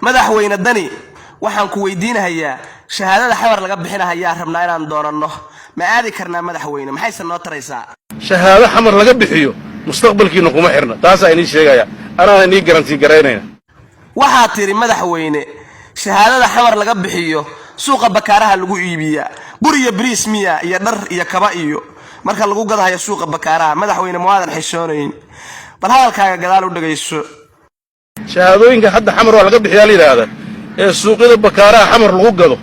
Madaxweyne Dani, waxaan ku weydiinahayaa, shahaadada Xamar laga bixinahayaa rabnaa inaan doonanno. Ma aadi karnaa, madaxweyne? Maxayse noo taraysaa? Shahaado Xamar laga bixiyo mustaqbalkiina kuma xirna. Taasaa inii sheegaya, anaana inii guarantee garaynayna. Waxaad tidhi, madaxweyne, shahaadada Xamar laga bixiyo suuqa Bakaaraha lagu iibiyaa. Bur iyo bariis miya iyo dhar iyo kaba iyo marka lagu gadahayo suuqa Bakaaraha? Madaxweyne, mawaadan xishoonayn? Bal hadalkaaga gadaal u dhegayso. Shahaadooyinka hadda Xamar waa laga bixiyaa la yidhaahda ee suuqyada Bakaaraha Xamar lagu gado,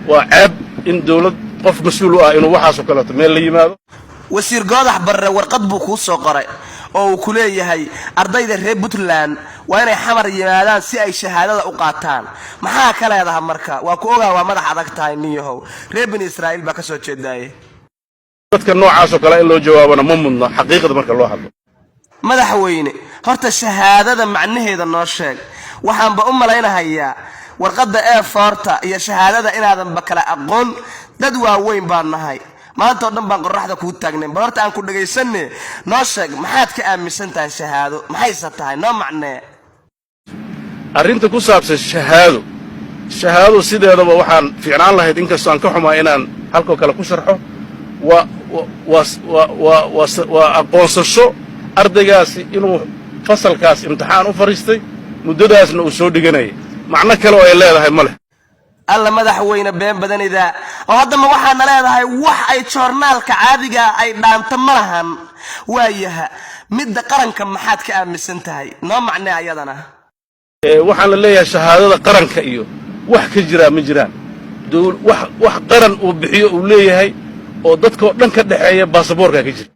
waa ceeb in dawlad qof mas-uul u ah inuu waxaasoo kaleeto meel la yimaado. Wasiir Goodax Barre warqad buu kuu soo qoray oo uu ku leeyahay ardayda reer Puntland waa inay Xamar yimaadaan si ay shahaadada u qaataan. Maxaa ka leedaha marka? Waa ku ogaa, waa madax adag tahay ninyahow. Reer Bani Israa'iil baa ka soo jeedaaye. Dadka noocaasoo kale in loo jawaabana ma mudna, xaqiiqda marka loo hadlo. Madaxweyne, horta shahaadada macnaheeda noo sheeg. Waxaanba u malaynahayaa warqadda A4-ta iyo shahaadada inaadanba kala aqoon. Dad waaweyn baan nahay, maanta oo dhan baan qoraxda kuu taagnayn. Bal horta aan ku dhagaysanne, noo sheeg maxaad ka aaminsan tahay shahaado, maxayse tahay? Noo macnee. Arrinta ku saabsan shahaado, shahaadadu sideedaba waxaan fiicnaan lahayd, inkastoo aan ka xumaa inaan halkoo kale ku sharxo, waa aqoonsasho ardaygaasi inuu fasalkaas imtixaan u fadhiistay, muddadaasna uu soo dhiganayay. Macno kale oo ay leedahay ma leh. Alla, madaxweyne, been badanida. Oo haddama waxaana leedahay wax ay joornaalka caadiga ay dhaanto ma lahan. Waayaha, midda qaranka maxaad ka aaminsan tahay? Noo macnee ayadana. Waxaan la leeyahay shahaadada qaranka iyo wax ka jiraa ma jiraan. Wax qaran uu bixiyo uu leeyahay oo dadkoo dhan ka dhexeeya baasaboorkaa ka jira.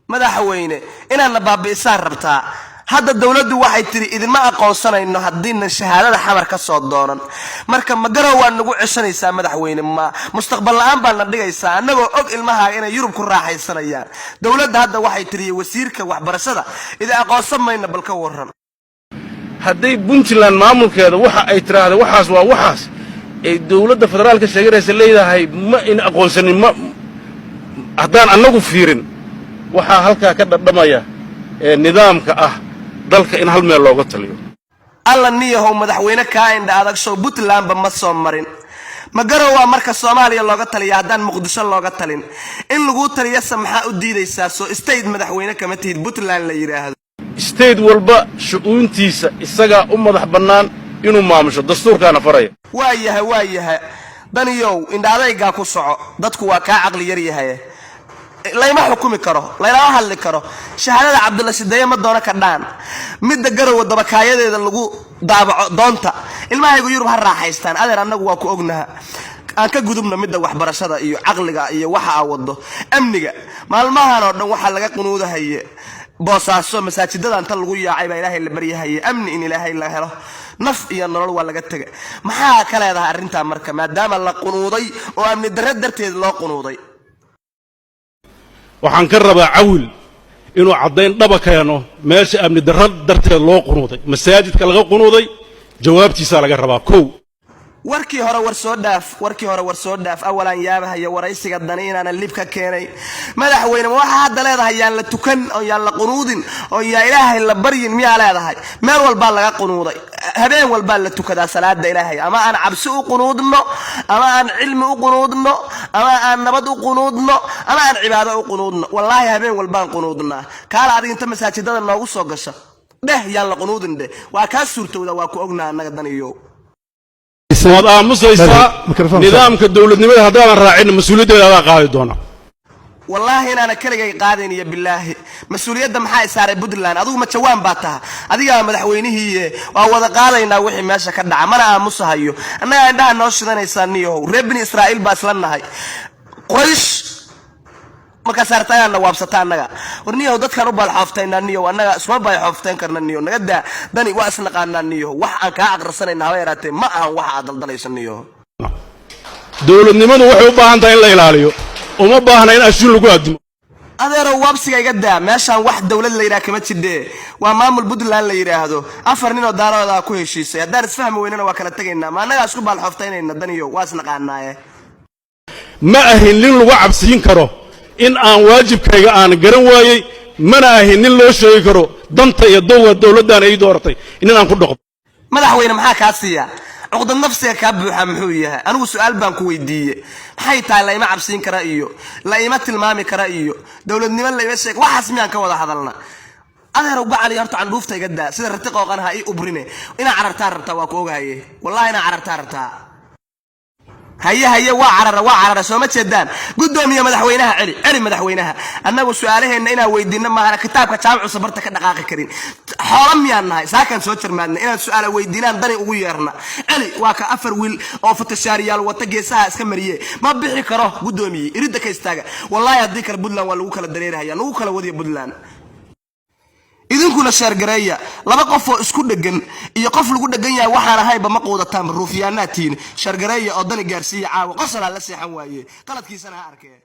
Madaxweyne, inaadna baabi'isaan rabtaa. Hadda dowladdu waxay tidhi idinma aqoonsanayno haddiinan shahaadada Xamar ka soo doonan. Marka ma Garow waa nagu ceshanaysaa, madaxweyne? Ma mustaqbal la-aan baad na dhigaysaa, annagoo og ilmahaaga inay Yurub ku raaxaysanayaan? Dowladda hadda waxay tidhi, wasiirka waxbarashada, idin aqoonsan mayna. Bal ka warran? Hadday Puntland maamulkeeda waxa ay tidhaahda waxaas waa waxaas ay dowladda federaalka sheeganaysa leedahay, ma in aqoonsanin, ma haddaan annagu fiirin, waxaa halkaa ka dhadhamaya ee nidaamka ah dalka in hal meel looga taliyo. Alla niyahow, madaxweyne kaa indha adag. Show Puntlandba ma soo marin. Ma Garow waa marka Soomaaliya looga taliya haddaan Muqdisho looga talin? In laguu taliyase maxaa u diidaysaa? Soo state madaxweyne kama tihid Puntland la yidhaahdo? State walba shu'uuntiisa isagaa u madax bannaan inuu maamusho, dastuurkaana faraya. Waa yahay, waa yahay. Daniyow, indha adaygaa ku soco. Dadku waa kaa caqli yar yahay. Layma xukumi karo, laylama hadli karo. Shahaadada Cabdulla Shideeye ma doono ka dhaan. Midda Garowa dabakaayadeeda lagu daabaco doonta, ilmahaygu Yurub ha raaxaystaan. Adeer, annagu waa ku ognaha. Aan ka gudubno midda waxbarashada iyo caqliga iyo waxa aa wado. Amniga maalmahan oo dhan waxaa laga qunuudahaye Boosaaso. Masaajidada inta lagu yaacay baa Ilaahay la baryahaye amni in Ilaahay la helo. Naf iyo nolol waa laga tega. Maxaa ka leedahay arrintaa marka, maadaama la qunuuday oo amni darre darteed loo qunuuday? Waxaan ka rabaa Cawil inuu caddayn dhaba keeno meesha amni darro darteed loo qunuuday, masaajidka laga qunuuday. Jawaabtiisaa laga rabaa, kow. Warkii hore war soo dhaaf, warkii hore war soo dhaaf. Awalaan yaabahaya waraysiga Dani inaanan lib ka keenay. Madaxweyne, ma waxaa hadda leedahay yaan la tukan oo yaan la qunuudin oo yaa Ilaahay la baryin miyaa leedahay? Meel walbaa laga qunuuday, habeen walbaa la tukadaa salaada Ilaahay. Ama aan cabsi u qunuudno, ama aan cilmi u qunuudno, ama aan nabad u qunuudno, ama aan cibaado u qunuudno, wallaahi habeen walbaan qunuudnaa. Kaala adiga inta masaajidada noogu soo gasha dheh yaan la qunuudin dheh. Waa kaa suurtowda, waa ku ognaa annaga, Daniyo. Waad aamusaysaa. Nidaamka dowladnimada haddaadan raacin, mas-uuliyaddeeda adaa qaadi doona. Wallaahi inaana keligay qaadayn iyo bilaahi. Mas-uuliyadda maxaa isaaray Puntland? Adigu ma jawaan baa taha? Adigaa madaxweynihiiye, waa wada qaadaynaa wixii meesha ka dhaca. Mana aamusahayo. Annagaa indhaha noo shidanaysaa niyahow. Reer Bini Israa'iil baa isla nahay, Quraysh markaa saarta ayaana waabsata annaga. War niyahow, dadkaan u baalxooftaynaa niyahow. Annaga isuma baalxooftayn karna niyahow. Naga daa, Dani, waa isnaqaanaa niyahow. Wax aan kaa aqrisanayna haba yaraatee ma ahan waxa aad daldalayso, niyahow. Dowladnimadu waxay u baahan tahay in la ilaaliyo, uma baahna in ashuun lagu addimo. Adeerow, waabsiga iga daa. Meeshaan wax dowlad la yidhaha kama jidhee, waa maamul Puntland la yidhaahdo. Afar ninoo daaroodaa ku heshiisay. Haddaan isfahmi weynana waa kala tegaynaa. Ma annagaa isku baalxooftaynayna, Daniyo? Waa isnaqaanaaye. Ma ahin nin lagu cabsiin karo in aan waajibkayga aan garan waayey. Mana ahin nin loo sheegi karo danta iyo dowga dowladdan ay dooratay nin aan ku dhaqmo. Madaxweyne, maxaa kaa siiya? Cuqdad nafsiga kaa buuxa muxuu yahay? Anigu su-aal baan ku weydiiye. Maxay tahay la ima cabsiin kara iyo la ima tilmaami kara iyo dowladnimo la ima sheeg? Waxaas miyaan ka wada hadalna? Adeerow gacali, horta candhuufta iga daa. Sida rati qooqan ha ii ubrine. Inaa carartaa rabtaa, waa ku ogahaye. Wallahi inaa carartaa rabtaa. Haye haye, waa carara, waa carara, sooma jeedaan? Guddoomiye, madaxweynaha celi, celi madaxweynaha. Annagu su-aalaheenna inaan weydiino maahana kitaabka jaamacu sabarta ka dhaqaaqi karin. Xoola miyaan nahay? Saakaan soo jarmaadna inaan su-aala weydiinaan dani ugu yeerna. Celi, waa ka afar wiil oo fatashaariyaal wata geesaha iska mariye. Ma bixi karo, guddoomiye. Iridda ka istaaga. Wallaahi haddii kale Puntland waa lagu kala dareerahaya, lagu kala wadiya Puntland. Idinkuna share gareeya. Laba qof oo isku dhegan iyo qof lagu dhegan yahay waxaan ahaynba ma quudataan, ruufyaanaad tihiin. Share gareeya oo dani gaarsiiya. Caawa qosol ha la seexan waaye, qaladkiisana ha arkee.